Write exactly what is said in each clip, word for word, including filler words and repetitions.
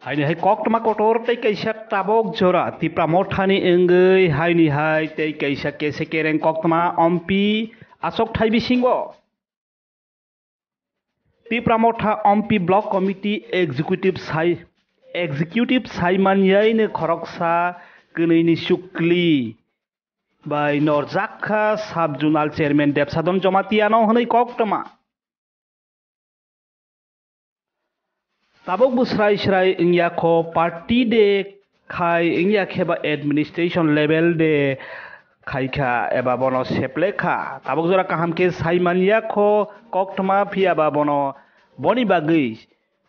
Haini hai koktma kotor tei kaisa tabok jora Tipra Mothani wngwi haini hai tei kaisa kese kereng koktma ompi asok thai bisingo. Tipra Motha ompi Block Committee Executive sai, Executive Saiman yaino khoroksa kwnwini chukli bai norjak kha Sub Zonal Chairman Debsadon Jomatiano hwnwi koktma. Tabuk bo srai srai wngya kho party de khai wngya khe ba administration level de khai kha eba bono seple kha. Tabuk jora kaham khe sai manya kho koktma phiya ba bono boni bagwi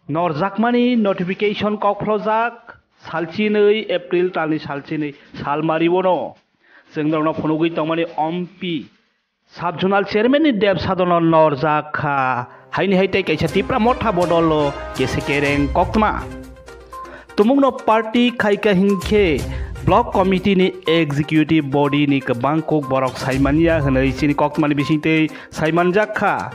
norjakmani notification kok phlojak salchinwi April talni salchinwi salmari bono. Chwng norokno phunugwi tongmani ompi Sub Zonal Chairman ni Deb Sadono norjak kha. Haini hai tei kaisa Tipra Motha bodolo kese kereng koktma. Tumungno party khaika hinkhe Block Committee ni Executive Body ni kwbang kok borok saimanya hwnwi chini koktmani bisingtwi saimanjak kha.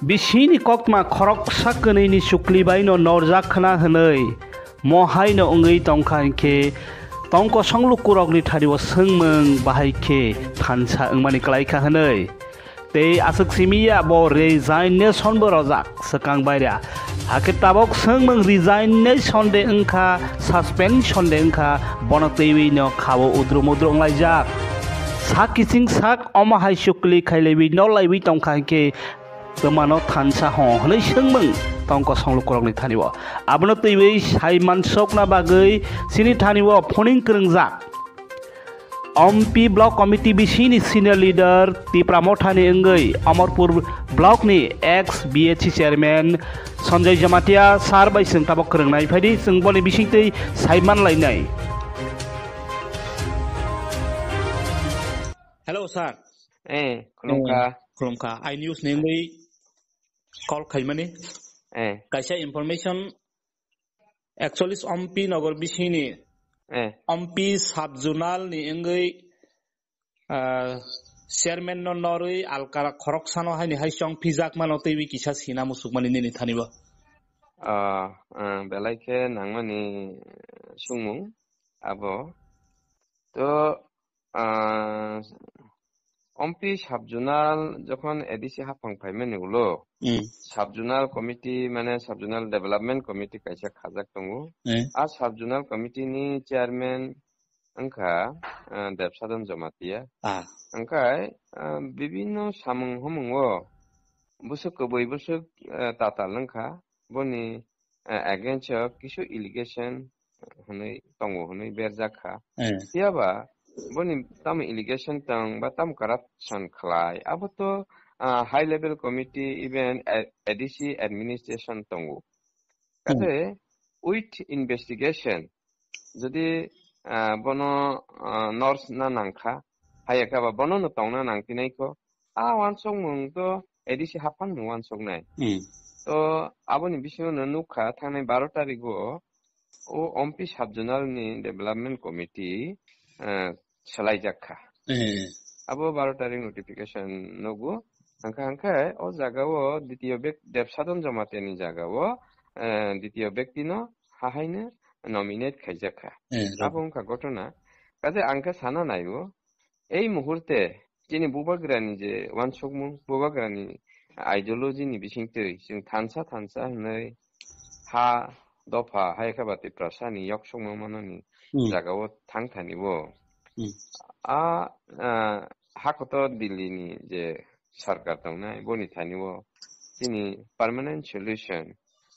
Bisingni koktma khoroksa kwnwini chukli baino norjak khna hwnwi mo haino wngwi tongkha hinkhe tongkosong lukurokni thario swngmung bahai khe thansa wngmani kwlaikha hwnwi. Tei aswk simi ya bo resignation bo rojak swkang baira. Hakhe tabok swngmung resignation de wngkha, suspension de wngkha, bono twiwi no khao udru mudru wnglaijak. Sak kiching sak omo hai chukli khailaiwi nolaiwi tongkha hinkhe twmano thansa ho hwnwi swngmung tongkosong lukurokni thanio. Abono twiwi sai mansokna bagwi chini thanio phoning kwrwngjak. Ompi Block Committee bisingni senior leader Tipra Mothani wngwi Amarpur Block ni ex B H C chairman Sanjay Jamatia sir bai chwng tabok kwrwngnai phaidi chwng boni bisingtwi saiman lainai. Hello sir. Eh, khulumkha. Eh, khulumkha. I news ni wngwi call khaimani. Eh. Kaisa information, actually Ompi Nogor bisingni, eh, Ompi sub zonal ni wngwi, ah, chairman no norwi alkara khoroksano haini hai chong pijak mano teiwi kisa sina musukmani nini thani bo. Ah, ah, belai khe nangmani sungmung abo. To, ah, Ompi sub zonal jokhon A D C haphang phaimani ulo, hmm, sub zonal committee mane sub zonal development committee kaisa khajak tongo. Hmm. A sub zonal committee ni chairman wngkha, ah, Debsadon Jamatia. Ah. Wngkha, ah, bibinno samung humungo busuk kwbwi busuk, ah, tatal wngkha. Boni, eh, against o kisu allegation hwnwi tongo hwnwi berjak kha. Eh. Phiya ba boni tamo allegation tong ba tamo corruption khlai, abo to, ah, high level committee, even A-, A D C administration tongo. Hmm. Kate with investigation, jodi, ah, bono, ah, nurse na nangkha, haya kha ba bono no tongna nangphinai kho, a wansukmung to A D C haphang ni wansuknai. Hmm. To aboni bisingo no nukha thangnai baro tarikgo o Ompi sub zonal ni development committee, eh, swlaijak kha. Hmm. Abo baro tarik notification nugo. Hangkha hangkhe o jagao ditiyo bek-, Debsadon Jamatia ni jagao, eh, ditiyo bektino hahaino nominate khaijak kha. Hmm, abo wngkha ghotona. Kaje ang khe sana naibo, ei muhurte chini bubagrani je wansukmung, bubagrani ideology ni bisingtwi chwng thansa thansa hwnwi ha dopha hai khe ba Tiprasa ni yok sukmung manani, hmm, jagao thang thani bo. Hmm. A, ah, ha kotor Delhi ni je sarkar tongnai boni thani bo chini permanent solution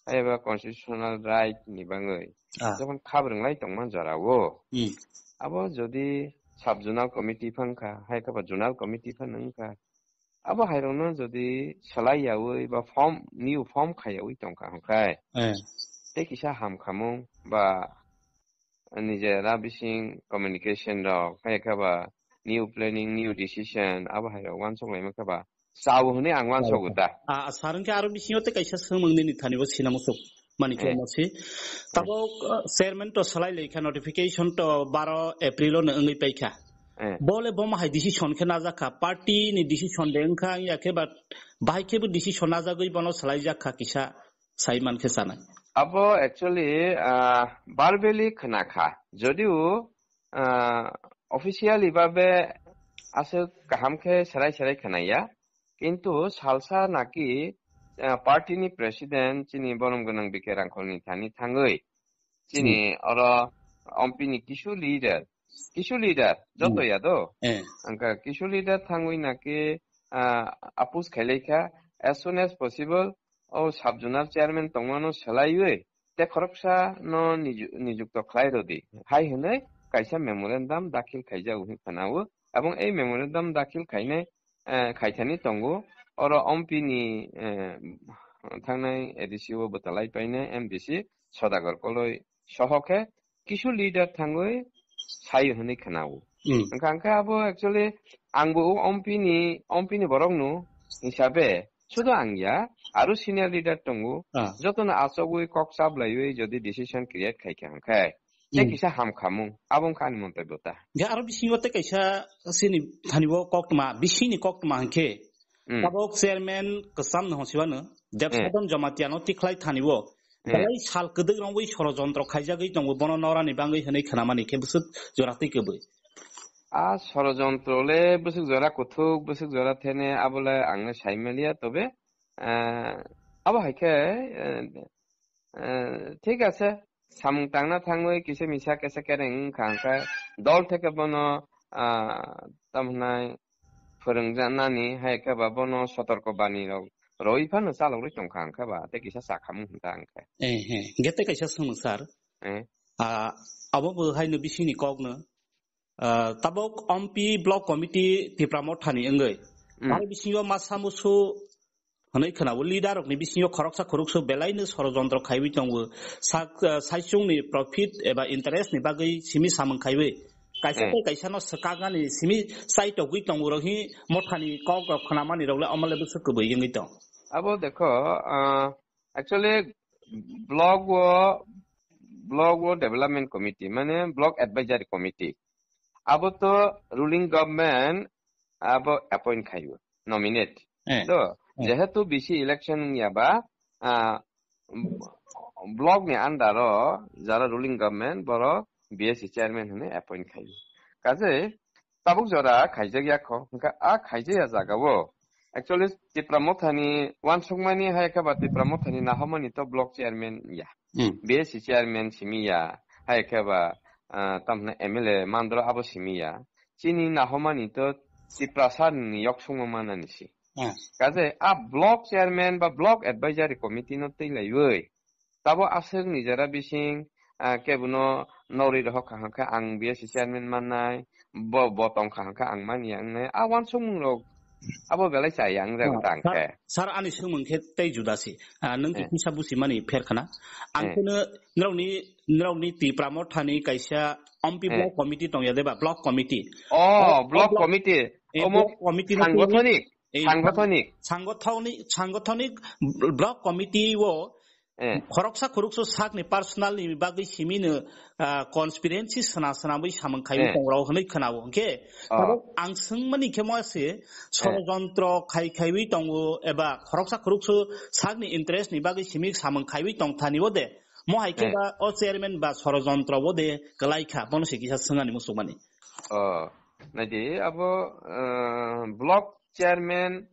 Eba constitutional right ni bangwi, ah, jokhon khabrwnglai tongma jorao, hmm, abo jodi sub zonal committee phang kha, hai khe ba zonal committee phano wng kha, abo hairokno jodi swlai yaui ba form, new form khayaui tong kha hwn khai, eh, tei kisa hamkhamung ba nijera bising communication rok, hai khe ba new planning, new decision, abo hai rok wansuk laima khe ba chao hwnwi ang wansukgo ta. Ah, sir, hwnkhe aro bisingo tei kaisa swngmung nini thani bo sina musuk mani khe, eh, masi. Eh. Tabuk, uh, chairman to salai lai kha, notification to baro April o no wngwi pai kha. Eh. Bo le bomo hai decision khe najak kha, party ni decision de wng kha, wng ya khe ba bahai khe bo decision najagwi bono salai jak kha kisa. sai man khe sanai. Abo actually, ah, verbally khna kha. Jodio, ah, officially babe aswk kaham khe serai serai khna ya. Kintu salsa naki, ah, party ni president chini borom gwnang B K Rangkhol ni thani thangwi. Chini Hmm. oro M P ni kisu leader, kisu leader, joto Hmm. ya do. Eh. Angka kisu leader thangwi naki, ah, apus khailai kha, as soon as possible, o sub-zonal chairman tongmano selaiwi, te khoroksa no niju-, nijukto khlai rodi. Hai hwnwi kaisa memorandum dakhil khaijak hwnwi khwnao. Abong ei memorandum dakhil khainai, eh, khaithani tongo. Oro M P ni, eh, thangnai A D C o bwtalai painai M D C Sodagar Koloi soho khe kisu leader thangwi sai hwnwi khwnao. Hmm. Wngkha, wngkha abo actually angbo o M P ni, M P ni borok no hisabe sudo ang ya, aro senior leader tongo. Ah. Jotono achogwi kok chablaiwi jodi decision create khai kha hwnkhe, tei Hmm. kisa ham khamung, abo wngkha ani montobyo ta. Ge aro bisingo tei kaisa sini thani bo koktma, bisini koktma hwnkhe, Hmm. tabok chairman kwcham no hwnsiwano, Deb Hmm. Sadon Jamatia no tikhlai thani bo, Hmm. belai sal kwdwk rongwi sorojontro khaijagwi tongo, bono norani bangwi hwnwi khnamani khe bwswk jora twi kwbwi. A sorojontro le bwswk jora kuthuk, bwswk jora thene, abo le ang le sai maliya, tobe, eh, abo hai khe, eh, eh, thik ase, samung tangna thangwi kisa misa kisa kereng wngkha, hwnkhe dol theke bono, ah, tamo hwnai phwrwngjaknani, hai khe ba bono sotorko bani rok rwi phano chalogwi tongkha, hwnkhe ba tei kisa chakhamung hwnta hwnkhe. Eh, he. Hwnkhe tei kaisa swngmung, sir. Eh. Ah, abo bo haino bisingni kokno. Ah, tabok M P block committee Tipra Mothani wngwi. Hmm. Aro bisingo masa musu hwnwi khwnao, leader rokni bisingo khoroksa khoroksa belaino sorojontro khaiwi tongo. Sak-, ah, saichungni profit eba interest ni bagwi simi samung khaiwi. Kaisa Hmm. tei kaisano swkaknani simi chaitogwi tongo rokhi Mothani kok rok khwnamani rok le omo le bwswk kwbwi wngwi tong. Abo dekho, ah, actually block o, block o development committee, mane block advisory committee. Abo to ruling government abo appoint khaio, nominate. Eh. To, eh. Jehetu bisi election wngya ba, ah, block ni under o jara ruling government boro B S C chairman hwnwi appoint khaio. Kaje tabuk jora khaijak ya kho, hwnkha a khaijak ya jaga o. Actually, Tipra Mothani wansukmani hai khe ba Tipra Mothani nahomani to block chairman ya. Hmm. B S C chairman simi ya, hai khe ba, ah, tamhna M L A mandro abo simi ya. Chini nahomani to Tiprasa ni yok sungma manani si. Hmm. Kaje a block chairman ba block advisory committee no twi laiwi. Tabo aswk ni jora bising, ah, kebono nori rohok kha hwnkhe ang B S C chairman mannai, bo, bo tong kha hwnkhe ang mani ya wngnai. A wansukmung rok abo belai chaya wng jago Ah, ta ang sir, khe. Sir, ani swngmung khe tei juda se. Ah, nwng Eh. kisa busi mani pher khna. Ang Eh. kheno nrokni, nrokni Tipra Mothani kaisa M P Eh. block committee tong ya de ba, block committee. Oh, Oh, block block committee. Eh, Omo block committee no sangothonik, eh, sangothonik. Sangothonik, sangothonik block committee o Eh. khoroksa khoroksa sakni personal ni bagwi simino, ah, conspiracy sna snamwi samung khaiwi Eh. tongrok hwnwi khwnao. Hwnkhe, Oh. tabuk ang swngmani khe mo se Eh. sorojontro khai khaiwi tongo eba khoroksa khoroksa sakni interest ni bagwi simi samung khaiwi tong thani o de. Mo hai khe Eh. ba o chairman ba sorojontro o de kwlai kha, bono se kisa swngani muchungmani. Oh, naidi abo, ah, block chairman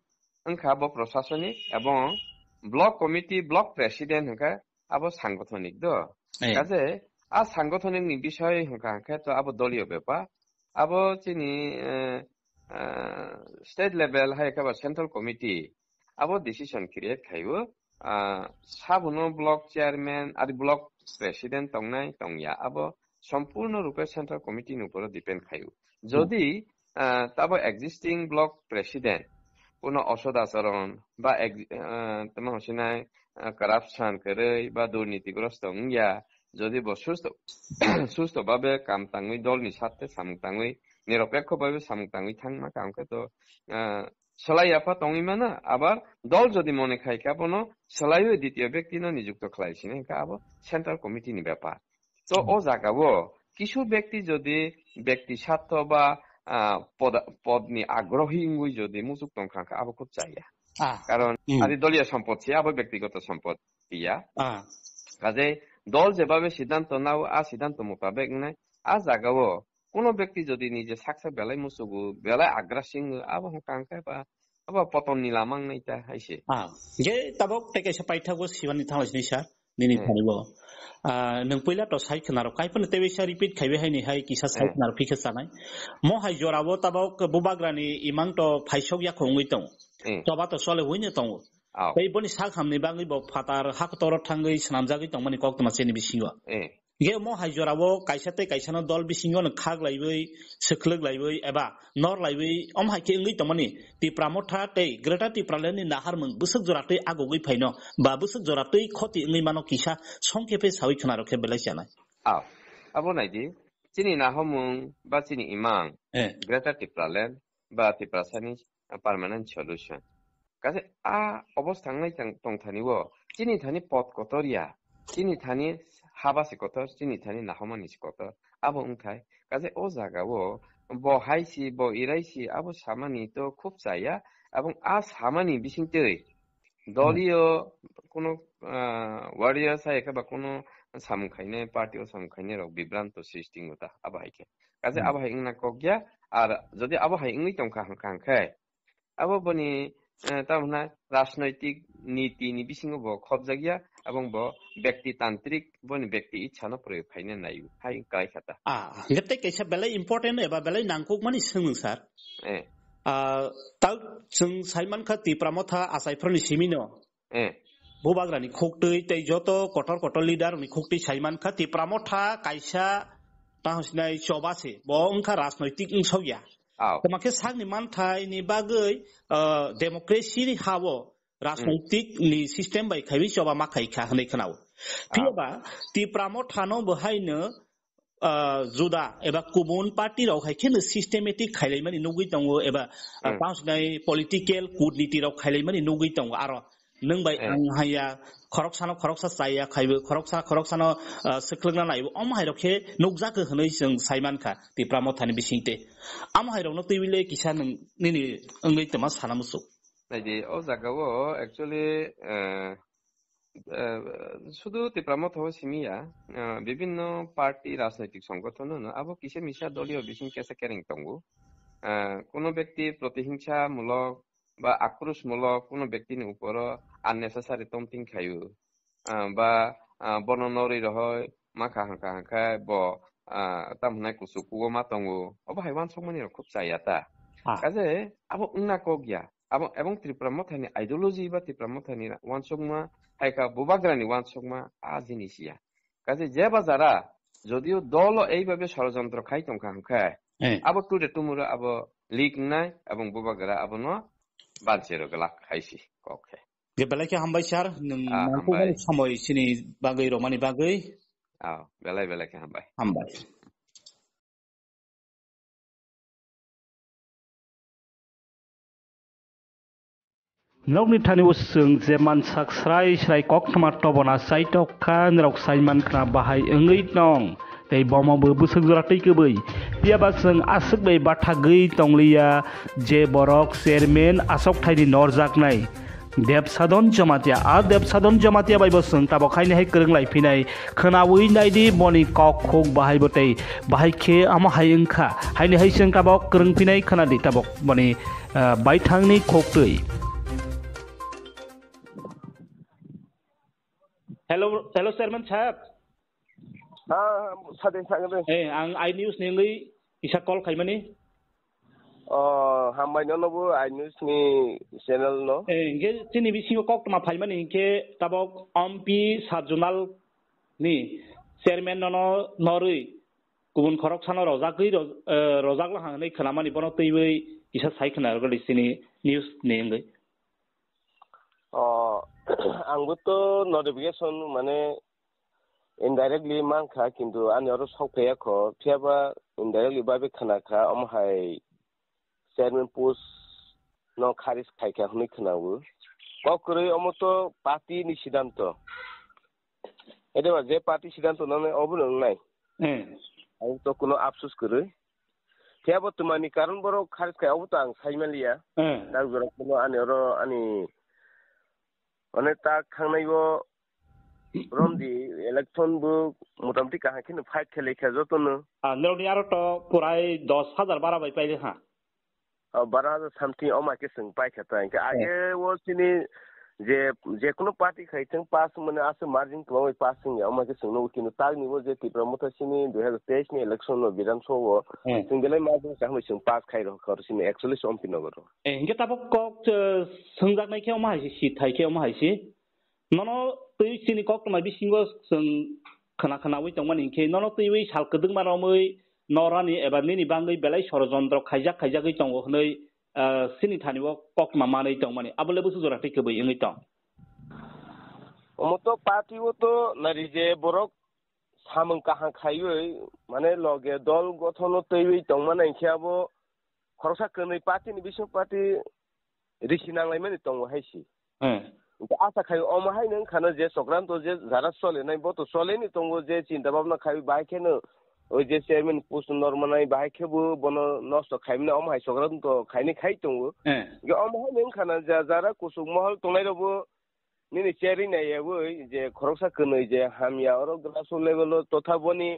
wngkha bo prosasonik ebong block committee, block president hwnkhe abo sangothonik do. Eh. Kaje a sangothonik ni bisoi hwnkha hwnkhe to abo doliyo bepar. Abo chini, eh, eh, state level hai khe ba central committee abo decision create khaibo. Ah, sabono block chairman ari block president tongnai tongya abo sompurno rupe central committee ni uporo depend khaio. Jodi, ah, tabo existing block president kuno osodacharon ba ex-, ah, tamo hwnsinai, ah, corruption kwrwi ba durnitigrosto wngya, jodi bo susto, susto babe kam tangwi dolni sathe samung tangwi niropekho babe samung tangwi thangma kha hwnkhe to, ah, swlai yapha tongwi mano, abar dol jodi mone khai kha bono swlaiwi ditiyo bekti no nijukto khlai sini hwnkhe abo central committee ni bepar. To Hmm. o jaga o kisu bekti jodi bekti satho ba, ah, poda-, pod ni agrohi wngwi jodi muchuk tong kha, kha abo khub chaya. Ah. Karon Hmm. ari doliyo sompot se, abo bektigoto sompot ya. Ah. Kaje dol jebabe siddhanto nao, a siddhanto mutabek wngnai, a jagao kuno bekti jodi nije saksa belai musugo, belai agra singo, abo hwnkha hwnkhe ba, abo potonni lama wngnai ta hai se. Ah. Je tabok tei kaisa paithago sibani thanglai sini sir. Nini Hmm. thanibo. Ah, nwng puila to sai khwnaro, kaiphano tei bisa repeat khaiwi haini hai kisa sai Hmm. khwnaro phikhe chanai. Mo hai jorabo tabok bubagrani imang to phaisok yakho wngwi tongo. Hmm. Choba to chole huino tongo. Au. Tei boni sak hamni bagwi bo phatar haktoro thangwi swnamjagwi tongmani koktwma chini bisingo. Hmm. Ge mo hai jorabo kaisa tei kaisano dol bisingo no khak laiwi, swkhlwk laiwi eba nor laiwi om hai khe wngwi tongmani Tipra Motha tei Greater Tipraland ni naharmung bwswk jora twi agogwi phaino ba bwswk jora twi khoti wngwi mano kisa songkhe phai sawi khwnaro khe belai chanai. Aw, abo naidi, chini nahomung ba chini imang Eh. Greater Tipraland ba Tiprasani permanent solution. Kaje a obostha wngnai tong-, tongthani o chini thani pot kotor ya, chini thani haba se kotor, chini thani nahomani se kotor. Abo wngthai, kaje o jaga o bo hai si, bo irai si, abo samani to khub chaya, abong a samani bising twi doliyo kuno, ah, warrior sai khe ba kuno samung khainai, party o samung khainai rok bibranto srishti wngwi ta, abo hai khe. Kaje Hmm. abo hai wngna kok ya, ar jodi abo hai wngwi tongkha hwnkha hwnkhe, abo boni, eh, tamo hwnai rajnoitik niti ni bisingo bo khopjak ya, abong bo bekti tantrik boni bekti ichha no proyog khaina nai hai wngkha ta. Ah, hwnkhe tei kaisa belai important eba belai nangkukmani swngmung sir. Eh. Ah, ta chwng saimankha Tipra Motha achaiphrani simino. Eh. Bubagrani khuktwi tei joto kotor kotor leader rokni khuktwi saimankha Tipra Motha kaisa tamo hwnai choba se, bo wngkha rajnoitik wngsokya. Au. Tamo khe sakni manthai ni bagwi, ah, democracy ni ha-o rajnoitik ni system bai khaiwi choba ma khai kha hwnwi khwnao. Phiya ba Tipra Motha no bo haino, ah, juda eba kubun party rok hai kheno systematic khailaimani nugwi tongo eba, ah, Hmm. tamo hwnai political kutniti rok khailaimani nugwi tongo aro. Nwng bai Eh. ang haiya, khoroksano khoroksa chaya khaibo, khoroksa, khoroksano, ah, swkhlwkna naibo, omo hairok khe nukjakgo hwnwi chwng saimankha Tipra Mothani bisingtwi. Amo hairokno twiwile kisa nwng nini wngwi tongma sana muchuk. Naidi, o jagao actually, eh, eh, sudu Tipra Motha o simi ya, eh, bibinno party, rajnoitik songgothon no abo kisa misa doliyo bising kesa kereng tongo. Eh, kuno bekti protihingsa mulok ba akrosh mulok kuno bektini uporo unnecessary tongthing khaio, ah, ba, ah, bono norwi rohoi ma kha hangkha hangkha bo, ah, tam hwnai kuchuk kugo ma tongo, obo hai uansukmani rok khub chaya ta. Ah. Kaje abo wngna kok ya, abo ebong Tipra Mothani ideology ba Tipra Mothani uansukma hai kha bubagrani uansukma a jinis ya. Kaje je ba jara jodio dolo eibabe sorojontro khai tongkha hwnkhe, Eh. abo today tomorrow abo leak wngnai, abong bubagra abono banchero glak hai si kok khe. Ge belai khe hambai sir, nwng Ah, nangkukmani hambai. Samoi chini bagwi romani bagwi. Ah, belai belai khe hambai. Hambai. Nokni thani o chwng je mansak srai srai koktwma tobona chaitok kha, norok sai mankhna bahai wngwi tong. Tei bomo bo bwswk jora twi kwbwi. Phiya ba chwng aswk bai bathagwi tongliya je borok chairman aswk thaini norjaknai. Debsadon Jamatia, a Debsadon Jamatia bai bo chwng tabok haini hai kwrwng lai phinai. Khwnawi naidi boni kok khuk bahai bo tei bahai khe amo hai wngkha. Haini hai chwng tabok kwrwng phinai khwnadi tabok boni, ah, baithangni khoktwi. Hello, hello, Chairman Saheb. Ha, ha, sade, sade. Eh, ang I News ni wngwi kisa call khaimani. Oh, hambai nono bo I News ni channel no. Eh, hingke chini bisingo koktwma phaimani hingke tabok M P sub-zonal ni chairman nono norwi kubun khoroksano rojakgwi roj-, eh, rojak lahang hinwi khwnamani bono twiwi kisa sai khwna rwgwlwi chini news ni wngwi. Oh, angbo to notification mane indirectly mankha, kintu ani oro sok phaiya kho, phiyaba indirectly bai bai khna kha, omo hai chairman post no kharis khai kha hwnwi khna o. Kok kwrwi omo to party ni siddhanto. Ede ba je party siddhanto nang nai obo no wngnai. Hmm. Ang to kuno apsus kwrwi. Phiya bo twmani karon borok kharij khai, obo to ang sai manliya. Hmm. Tak jora kuno ani oro ani, mane, tak thangnai o romdi election bo motamoti kaham kheno fight khelai kha jotono. Ah, norokni aro to purai dos hajar bara bai paile ha. Oh, bara hajar something oma khe chwng paikha ta. Hwnkhe age o chini je, je kuno party khai thung pass mane aswk margin kwbangwi pass wngya, oma khe chwng nugo. Kintu takni o je Tipra Motha chini dui hajar teis ni election no Bidhan Sabha o, hmm, chwng belai margin kaham chwng pass khai rokha oro chini ekchollish M P nogor o. Eh, hwnkhe tabuk kok, eh, swngjaknai khe omo hai se, si thai khe omo hai se. Nono twi chini koktwma bisingo chwng khna khnaui tongmani hinkhe nono twiwi sal kwdwkma romwi norani eba nini bangwi belai sorojontro khaijak khaijakgwi tongo hwnwi, ah, chini thani o koktwma manwi tongmani. Abo le bwswk jora twi kwbwi wngwi tong. Omo to party o to nari je borok samung kaham khaiwi, mane, loge dol gothono twiwi tongmani hinkhe abo khoroksa kwnwi party ni bisingo party risi nanglaimani tongo hai se. Hmm. Hwnkhe asa khai omo haino wngkhana je Sokranto je jara solenai bo to soleni tongo, je chinta bhabna khai bahai kheno oi je chairman post normanai bahai khe bo bono nosto khaimani omo hai Sokranto khaini khai tongo. Hmm. Hwnkhe omo haino wngkhana je jara kuchuk mohol tongnai rokbo nini cherwi naiyawi je khoroksa kwnwi je hamya oro grassroots level o totha boni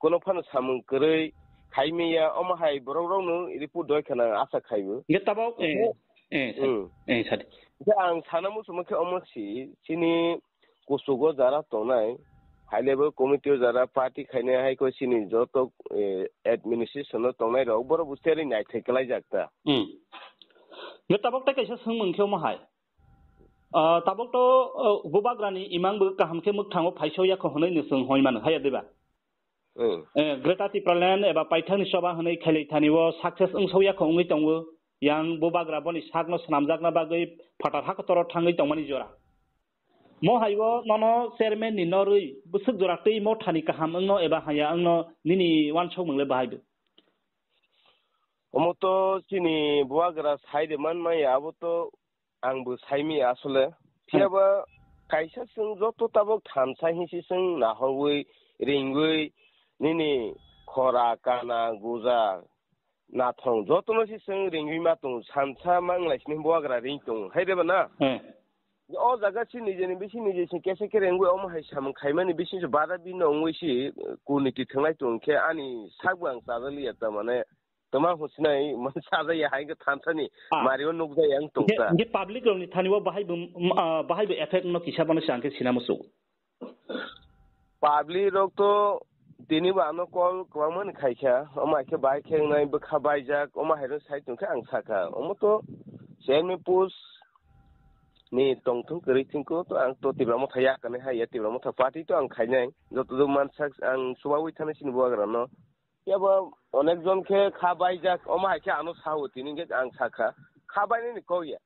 kuno phano samung kwrwi khaimiya, omo hai borok rokno report doi khana asa khaibo. Hwnkhe tabuk, eh, eh, sir. Hmm. Eh, sir. Hwnkhe ang sana muchungma khe omo si, chini kuchugo jara tongnai, high level committee o jara party khainai hai khe chini joto, eh, administration o tongnai rok borok bo cherwi naithai kwlaijak ta. Hmm. Hwnkhe tabuk tei kaisa swngmung khe omo hai. Ah, tabuk to, ah, bubagrani imang bo kaham khe mwkthango phaiso yakho hwnwi no chwng hoi mano, haya diba? Hmm. Eh, Greater Tipraland eba paithakni choba hwnwi khailai thani o success wngso yakho wngwi tongo. Yang bubagra boni sakno swnamjakna bagwi phatar hakotoro thangwi tongmani jora. Mo hai o nono chairman ni norwi bwswk jora twi mo thani kaham wngno eba haya wngno nini uansukmung le bahai bo? Omo to chini bubagra sai de man maya, abo to ang bo sai maya asole. Hmm. Phiya ba kaisa chwng joto tabuk thansa hinsi chwng nahorwi, ringwi, nini khora, kana, guja, nathong jotono se chwng ringwi ma tongo, sansa ma wng lai sini bubagra ring tongo, hai de ba na? Hmm. O jaga se nijeni bisi nije se kesa kere wngwi omo hai samung khaimani bisi se bada bino wngwi se, eh, kuniti thwnglai tong khe ani sak bo ang chajak liya ta mane. Tama hwnsinai man chajak ya hai khe thansa ni ah, mario nukjak ya wng tong hingke, ta. Hingke public rokni thani o bahai bo, mm, ah, bahai bo effect no kisa bono se ang khe sina muchung. Public rok to tini bo ano call kwbangma ni khaikha, omo hai khe bahai khe wngnai bwkha baijak, omo hai rok sai tong khe ang sakha. Omo to chairman post ni tongthung kwrwi thwngkho to ang to Tipra Motha yakarnai hai ya, Tipra Motha party to ang khainai. Joto jok mansak ang chubaui thanai chini bubagra no. Phiya bo onek jon khe kha baijak, omo hai khe ano sao tini hwnkhe ang sakha. Kha bainani kok ya.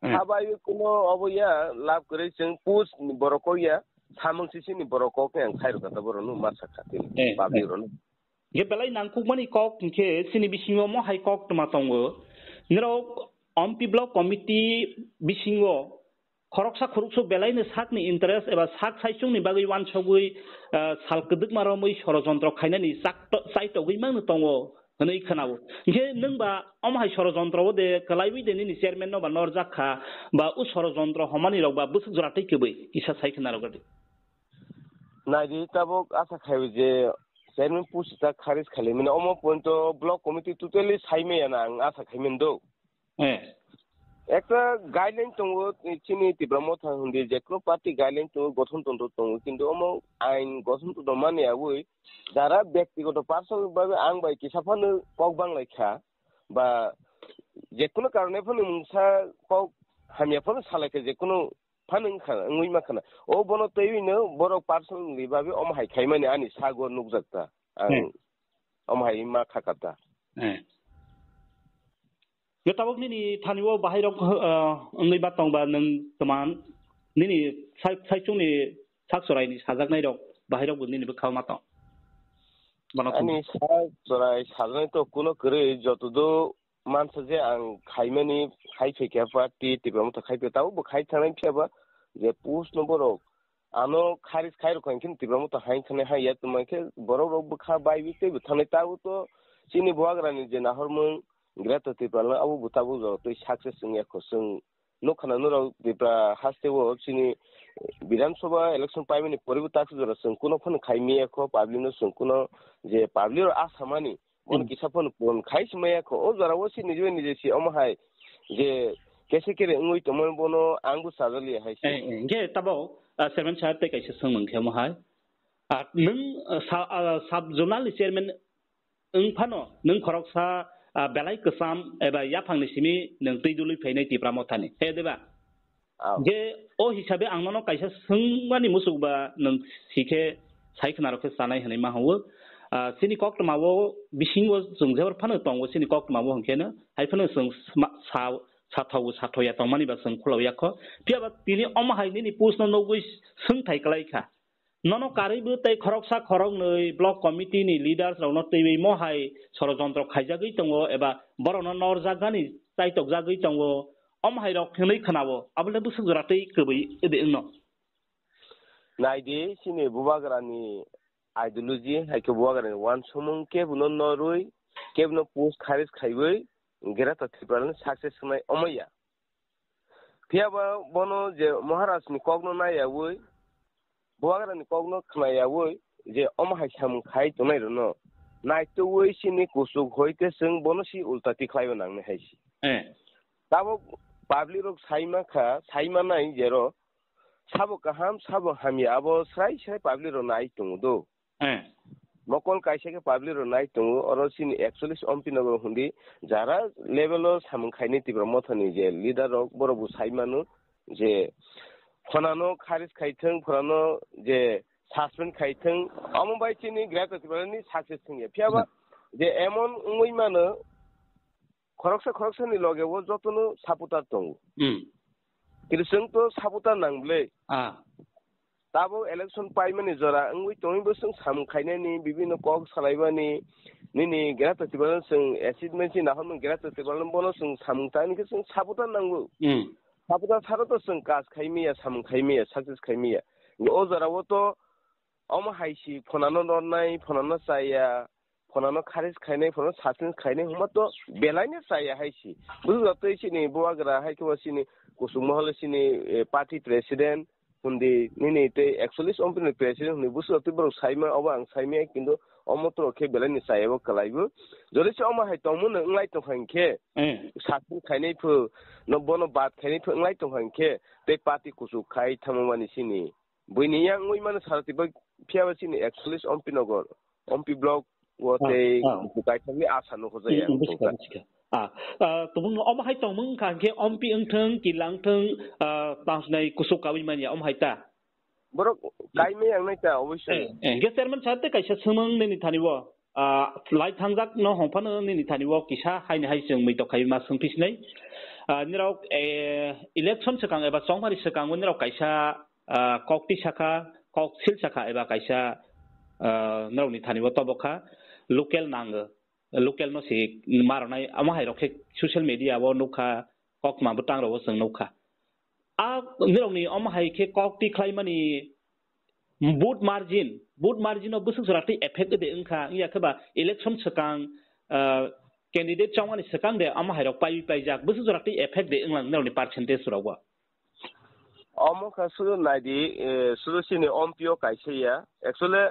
Hmm. Kha bai kuno obo ya, lab kwrwi chwng post ni borok kok ya, samung sisi ni borok kok khe ang sai rwkha ta borok no ma sakha tini, eh, public eh, rok no. Hingke belai nangkukmani kok hingke chini bisingo mo hai kok tma tongo. Norok Ompi Block Committee bisingo khoroksa khoroksa belaino sakni interest eba sak saichungni bagwi wansogwi, ah, sal kwdwkma romwi sorojontro khainani chak-, chaitogwi mangno tongo. Hwnwi khwnao. Hinkhe nwng ba omo hai sorojontro o de kwlaiwi de nini chairman no ba norjak kha, ba o sorojontro homani rok ba bwswk jora tei kwbwi kisa sai khna rwgadi. Naidi tabuk asa khaiwi je chairman post ta kharij khali mani omo point o block committee totally sai maya na ang asa khai mani do. Eh. Ekta guideline tongo, chini Tipra Motha hundi je kuno party guideline tongo, gothon tantro tongo, kintu omo ain gothon tantro mani abui jara byaktigoto personal bhabe ang bai kisa phano kok banglai kha, ba je kuno karone phano mungsa kok hamya phano salai kha, je kuno phano wngkha, wngwi ma khana. O bono twiwi no borok personally bhabe omo hai khaimani ani sago nukjak ta. Ang hmm. Omo hai ma kha kha ta. Hmm. Yo tabuk nini thani o bahai rok, ah, wngwi ba tong ba nwng tman nini sai-, saichung ni sak chorai ni sajak nai rok bahai rok bo nini bwkha o ma tong. Bono ani sak chorai sajak nai to kuno kwrwi joto do mansa je ang khaimani khai phaikha party Tipra Motha khai phaikha tabuk bo khai thangnai phiya ba je post no borok ano kharij khai rok kha hinkhe Tipra Motha hai thani hai ya tongma khe borok rok bwkha bai wi tei bo thangnai tabuk to Chini bubagrani je nahormung Greater Tipraland abo bo tabuk jora twi success wngya kho. Chwng nukha na norok Tripura haste o chini Bidhan Sabha election paimani poribo taksuk jora chwng kuno phano khai maya kho, public no chwng kuno je public rok asamani bono Hmm. kisa phano pon khai se maya kho. O jora o se nije nije se omo hai je kese kere wngwi tongmani bono ang bo chajaliya hai se. Eh, eh, hingke tabok, ah, chairman sir tei kaisa swngmung khe omo hai. Ah, nwng, ah, sa-, ah, sub zonal ni chairman wng phano nwng khoroksa, ah, belai kwcham eba yaphangni simi nwng twi dului phainai Tipra Mothani, he de ba? Ah. Je o hisabe ang nono kaisa swngmani muchuk ba nwng sikhe sai khna rok khe chanai hwnwi ma hwnwi. Ah, chini koktwma o bisingo chwng jebor phano tongo chini koktwma o hwnkhe no hai phano chwng sma-, sa-, sathau sathoya tongmani ba chwng khulauya kho. Phiya ba tini omo hai nini post no nugwi swngthai kwlai kha. Nono karwi bo tei khoroksa khoroknwi block committee ni leaders rokno twiwi mo hai sorojontro khaijagwi tongo eba borokno norjaknani chaitokjagwi tongo, omo hai rok hwnwi khwnao, abole bwswk jora tei kwbwi de wngno. Naidi, chini bubagrani ideology, hai khe bubagrani uansukmung kebono norwi, kebono post kharij khaiwi, Greater Tipraland success wngnai omoya. Phiya ba bono je Maharaj ni kokno naiyawi, bubagrani kokno khnayawi, je omo hai samung khai tongnai rwno naitugwi chini kuchuk hoi khe chwng bono si ulta tikhlaiwi nangnai hai si. Eh. Tabuk public rok saima kha, saima nai jero sabo kaham, sabo hamya, abo srai srai public rok nai tongo do. Eh. Mokol kaisa khe public rok nai tongo, oro chini ekchollish ompi nogo hundi, jara level o samung khaini Tipra Mothani je leader rok, borok bo sai mano je phonano kharij khai thung, phonano je suspend khai thung, omo bai chini Greater Tipraland ni success thung ya. Phiya ba je emon wngwi mano, khoroksa khoroksani loge o jotono supporter tongo. Hmm. Kintu chwng to supporter nang bwle. Ah. Tabuk election paimani jora wngwi tongwi bo chwng samung khainani, bibinno kok salaimani, nini Greater Tipraland chwng achievement si nahormani Greater Tipraland bono chwng samung tangni khe chwng supporter nango. Hmm. Supporter sara to chwng kaj khai maya, samung khai maya, success khai maya. O jora o to omo hai si phonano nornai, phonano chaya, phonano kharij khainai, phonano suspend khainai, hwnba to belai no chaya hai si. Bwswk tei chini bubagra hai khe bo chini kuchuk mohol chini, eh, party president hundi nini tei ekchollish ompi ni president hundi bwswk tei borok saima, obo ang saimaya, kintu omo to khe belai ni chaya bo kwlai bo. Jodi se omo hai tongmo no wnglai tongkha hinkhe, eh, suspend khainai phu no bono bad khainai phu wnglai tongkha hinkhe tei party kuchuk khai thangma mani chini Buini yang wngwi mano sara twi bai phiya ba chini ekchollish ompi nogo, ompi block o ah, tei ah. Bukaithangni asa no hojai ang tongkha. Ah, ah, tubung omo hai tongmung kha khe ompi wngthung, kila wngthung, ah, tangsinai kusuk kawi manya omo hai ta. Borok kaimai ang nai ta obosoi. Eh, eh, ge chairman sir te kaisa swngmung nini thani o. Ah, lai thangjak no hongphano nini thani o kisa haini hai chwng mui tokhaima swngphi sinai. Ah, nirok, eh, election swkang eba chongmari swkango nirok kaisa, ah, kok twi sakha, kok sil sakha eba kaisa, ah, norokni thani o tobokha local nango. Local no si maronai amo hai rok khe social media o nukha, kok ma bwtang rok o chwng nukha. A nirokni omo hai khe kok twi khlaimani vote margin, vote margin o bwswk jora twi effect de wngkha, wngya khe ba election swkang, ah, candidate chongmani swkang de omo hai rok paiwi paijak, bwswk jora twi effect de wnglang nirokni percentage rok o? Omo kha sudu naidi, eh, sudu chini ompi o kaisa ya. Actually,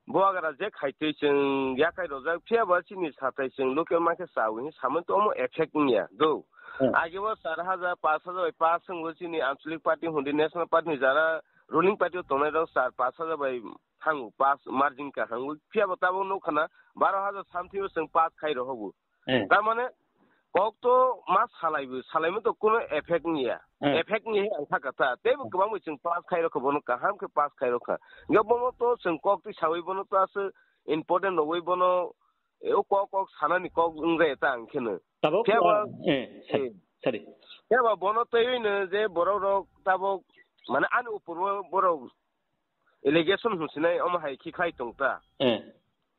Bubagra je khaitwi chwng yakai rojak, phiya ba chini satai chwng local mankhe chawi hinwi samani to omo effect wngya, do. Hmm. Age bo char hajar, panch hajar bai pass wngwi chini Anchalik Party hundi National Party ni jara ruling party o tongnai rok char panch hajar bai thango pass margin kaham wngwi, phiya bo tabuk nukha na baro hajar something o chwng pass khai rohogo. Eh. Tar mane kok to ma salaibo, salaimo to kuno effect niya. Eh. Effect niya ang kha kata. Teibo kwbangma chwng pass khai rokha, bono kaham khe pass khai rokha. Hingke bono to chwng kok twi sawi bono to aswk important rogwi bono, eh, o kok kok sanani kok wngre ta ang kheno. Tabok, phiya ba, ah, eh, sari, eh. Sari. Phiya ba bono twiwi no je borok rok tabok mane ani upor o borok allegation hwnsinai omo hai khe khai tong ta. Eh.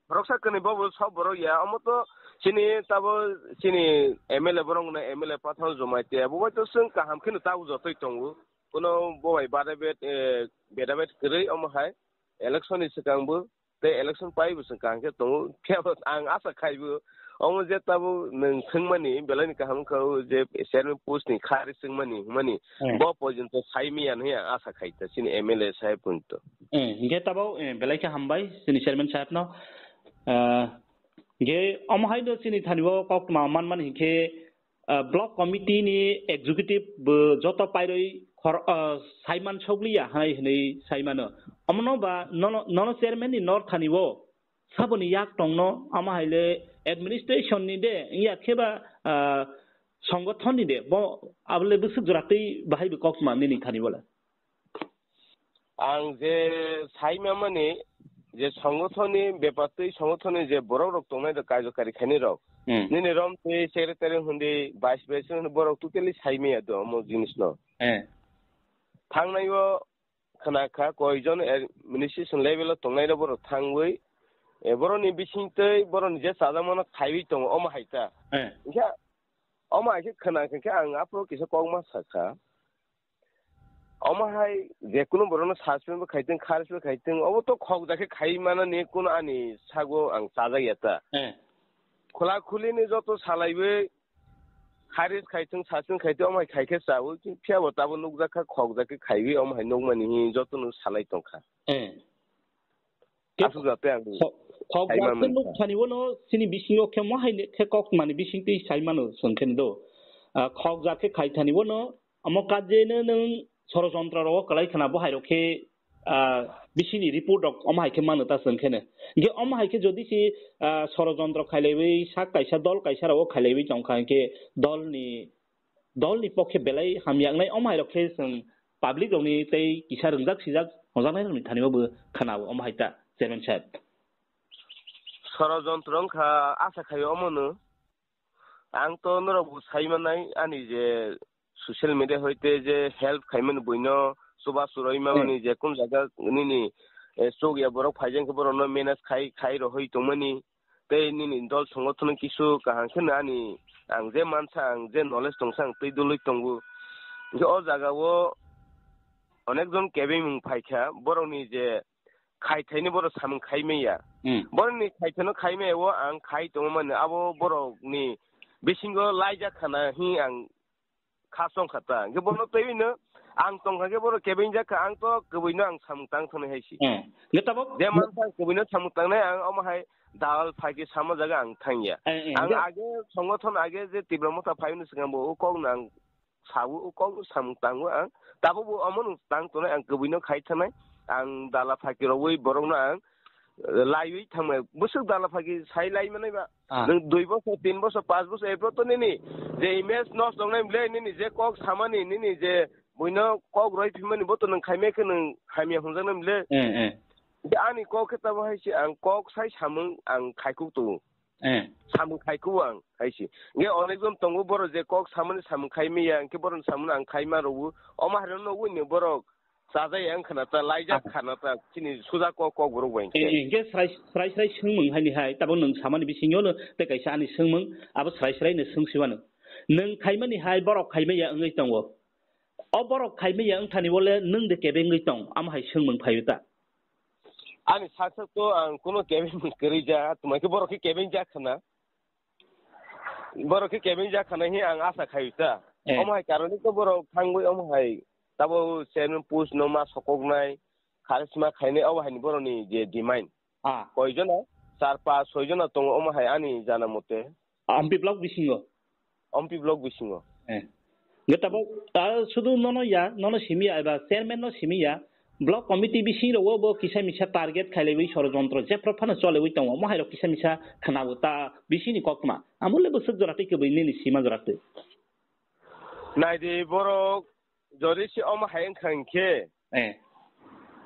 Boroksa kwnwi bo bo sob borok ya, omo to chini tabo chini M L A borok na M L A Pathan Jomaitia, bo bai to chwng kaham kheno ta ujotwi tongo. Kuno bo bai bada bet, eh, beda bet kwrwi omo hai election ni swkang bo tei election pai bo chwng kaham khe tongo. Phiya bo ang asa khai bo, omo je tabuk nwng swngmani belai ni kaham wngkha, o je chairman post ni khari swngmani hwnmani, Hmm. bo porjonto sai maya hwnwi ang asa khai ta chini M L A saheb porjonto. Hmm, hingke tabuk, eh, belai khe hambai chini chairman saheb no. Ah, hingke omo hai no chini thani o koktma manmani hingke, ah, block committee ni executive bo joto pairoi khor-, ah, saiman sokliya hai hinui saimano. Omono ba nono, nono chairman ni nor thani o saboni yak tongno, omo hai le administration ni de, ya khe ba, ah, songothon ni de, bo abole bwswk jora tei bahai bo koktma nini thani o le. Ang je sai mamani je songothoni bepar tei songothoni je borok rok tongnai rok, kaijokari khainai rok. Hmm. Nini rom tei secretary hundi vice president hundi borok totally sai maya do omo jinis no. Eh. Thangnai o khna kha koi jon administration level o tongnai rok borok thangwi, eh, borok ni bising tei borok ni je chajak mano khaiwi tongo omo hai ta. Eh. Hingkhe omo hai khe khna kha khe ang aphuru kisa kokma sa kha. Omo hai je kunu borok no suspend bo khai tong, kharij bo khai tong, obo to khok ja khe khai mana ni kunu ani sago ang chajak ya ta. Eh. Khula khuli ni joto salaiwi kharij khai tong, suspend khai tong, omo hai khai khe chawi, phiya bo tabo nukjak kha, khok ja khe khaiwi, omo hai nukmani hi joto no salai tong kha. Eh. Aswk jate ang kho-, khok sai jat khe manwi nuk kha. Thani bono chini bisingo khe mo hai khe kok mani bising twi sai mano chwng khe do. Ah, khok jat khe khai thani bono omo kajeno nwng sorojontro rogo kwlai khna bo hai rok khe, ah, bisini report rok omo hai khe mano ta chwng khe no. Hingkhe omo hai khe jodi si, ah, sorojontro khailaiwi sak kaisa dol kaisa rogo khailaiwi tong kha hingkhe dolni dolni pokhe belai hamya wngnai, omo hai rok khe chwng public rokni tei kisa rwngjak sijak hwnjaknai rokni thani bo khna-o, omo hai ta chairman saheb. Sorojontro wngkha asa khaio omono. Ang to norok bo sai manai ani je social media hoite je help khaimani buino chuba churoi mamani je kun jaga nini, eh, chuk ya borok phaijak khe borokno manage khai, khai rohoi tongmani. Tei nini dol songothon kisu kaham khe no ani, ang je mansa, ang je knowledge tongsa, ang twi dului tongo. Hingkhe o jaga o onek jon kebengmung phaikha, borokni je khaithaini borok samung khai manya. Hmm. Borokni khaithaino khai manya o ang khai tongo mani, abo borokni bisingo laijak khana hi ang kha chong kha ta. Hingkhe bono twiwi no ang tong kha khe bono kebeng jak kha, ang to kwbwi no ang samung tang thani hai si. Eh, hingkhe tabuk je mansa ang kwbwi no samung tangnai, ang omo hai dalal phaiki sama jaga ang thangya. Eh, eh, ang hingkhe age songothon age je Tipra Motha phai hwnwi swkang bo o kok no ang sabu, o kok no samung tango ang. Tabuk bo omo no tang tongnai, ang kwbwi no khai thanai. Ang dalal phaiki rogwi borok no ang laiwi thangmai. Bwswk dalal phaiki sai lai manai ba. Ah. Nwng dui bosor, tin bosor, panch bosor, ephuru to nini je image nosto wngnai bwle, nini je kok samani, nini je buino kok roi phimani, bo to nwng khaimai khe nwng hamya hwnjaknai bwle. Eh, eh. Je ani kok khe tamo hai se ang kok sai samung ang khaikuk tongo. Eh. Samung khaikuk ang hai se. Nge onek jon tongo borok je kok samani samung khaimaya, hwnkhe borokni samung ang khaima rwo. Omo hai rokno nugwi ni borok Chajai ang khna ta, laijak Ah. khna ta, chini suja kok, kok borok bai Eh, khe. Eh, hingke srai, srai, srai swngmung haini hai, tabuk nwng samani bisingo no tei kaisa ani swngmung, abo srai, srai no swngsiwano. Nwng khaimani hai borok khaimaya wngwi tongo. O borok khaimaya wngthani bole nwng de kebengwi tong, amo hai swngmung phaio ta. Ani sak sak to ang kuno kebengmung kwrwi ja, twmai khe borok khe kebeng jak khna. Borok khe kebeng jak khana hi ang asa khai ta. Eh. Omo hai karoni to borok thangwi omo hai tabo chairman post no ma sokoknai, kharisma khainai obo haini borokni je demand. Ah. Koi jona? Char, pas, soi jona tongo omo hai ani jana mote. Ampi block bisingo? Ampi block bisingo. Eh. Hingke tabuk, ah, sudu nono ya, nono simi ya, eba chairman no simi ya, block committee bising rogo bo kisa misa target khailaiwi sorojontro jephru phano choliwi tongo, mohai rok kisa misa khwnao ta bisini koktma. Amo le bwswk jora twi kwbwi nini sima jora twi. Naidi borok jodi se omo hai wngkha hinkhe, Eh.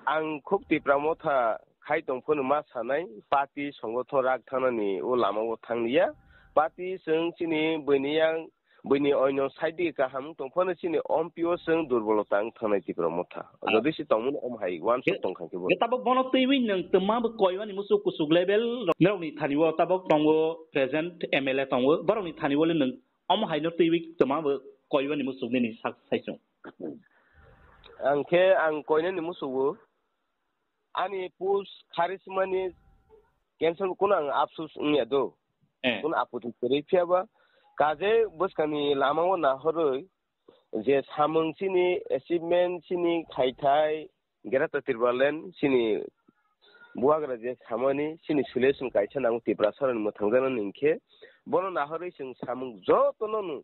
Ang khub Tipra Motha khai tong phano ma sanai, party songothon rak thangnani o lama o thang liya. Party chwng chini buini yang, buini oino side dige kaham wng tong phano chini ompi o chwng durbolota wng thangnai Tipra Motha. Ah. Jodi se tongmani om hai uansuk tong kha khe bo. Ge tabok bono twiwi nwng twma bo koimani muchuk kuchuk level norokni thani o tabok tongo present M L A tongo, borokni thani o le nwng omo hai no twiwi twma bo koimani muchuk nini sak sai chwng. Ang khe ang koinani musugo. Ani post kharismani cancel kuno ang apsus wngya do. Eh. Kuno apoti kwrwi phiya ba kaje bwskangni lama o nahorwi je samung chini achievement chini khaithai Greater Tipraland chini buagra je samani chini solution kaisa nango Tiprasarani mwthangjaknani hinkhe bono nahorwi chwng samung jotono nw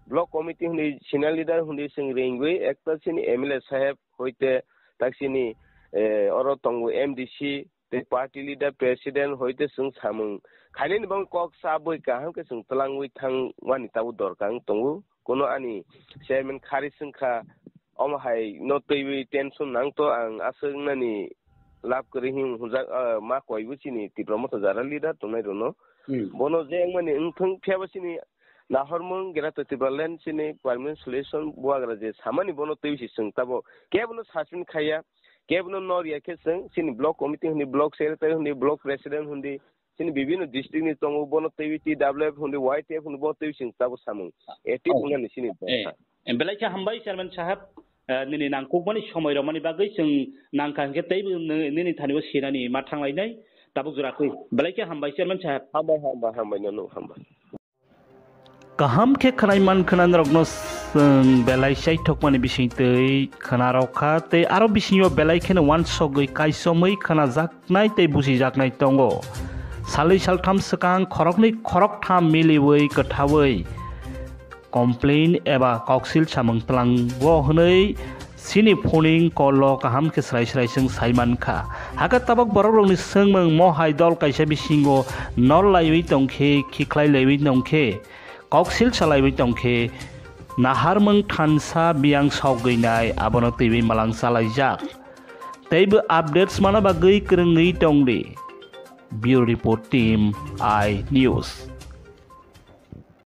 block committee hwnwi senior leader hwnwi chwng ringwi ekta chini M L A saheb hoite tak chini, eh, oro tongo M D C tei party leader president hoite chwng samung khainani bagwi kok chabwi kaham khe chwng twlangwi thangmani tabuk dorkar wng tongo. Kuno ani chairman khari swngkha, omo hai no twiwi tension nang to ang aswk nani lab kwrwi hwn hwnjak, ah, ma koibo chini Tipra Motha jara leader tongnai rwno. Hmm. Bono je wngmani wngthwng phiya ba chini nahormung Greater Tipraland chini permanent solution buagra je samani bono twiwi si chwng tabo kebono suspend khaiya, kebono nor ya khe chwng chini block committee hwnwi block secretary hwnwi block president hwnwi chini bibhinno district ni tongo, bono twiwi T W F hwnwi, Y T F hwnwi, bono twiwi chwng tabo samung. Active Oh. Wngnani chini Eh, bwsa. Eh, belai khe hambai chairman sahab, eh, nini nangkukmani somoi rwmani bagwi chwng nangkha hinkhe teibo nini, nini thani o sinani ma thanglainai tabuk jora kwi. Belai khe hambai chairman sahab. Hambai, hambai, hambai, nono hambai. Kaham khe khwnai man khwna norokno chwng belai chaithokmani bising twi khwna rw kha tei aro bisingo belai kheno uansugwi kaisomwi khwnajaknai tei busijaknai tongo. Salwi saltham swkang khoroknwi khoroktham miliwi kwthaui complain eba koksil samung twlango hwnwi chini phoning call-o kaham khe srai srai chwng sai man kha. Hakhe tabuk borokrokni swngmung mohai dol kaisa bisingo nor laiwi tong khe, khikhlai laiwi tong khe, koksil salaiwi tong khe, naharmung thansa biyang sogwinai abono twiwi malang chalaijak. Teibo updates mana bagwi kwrwngwi tong di. Bureau Report Team, I News.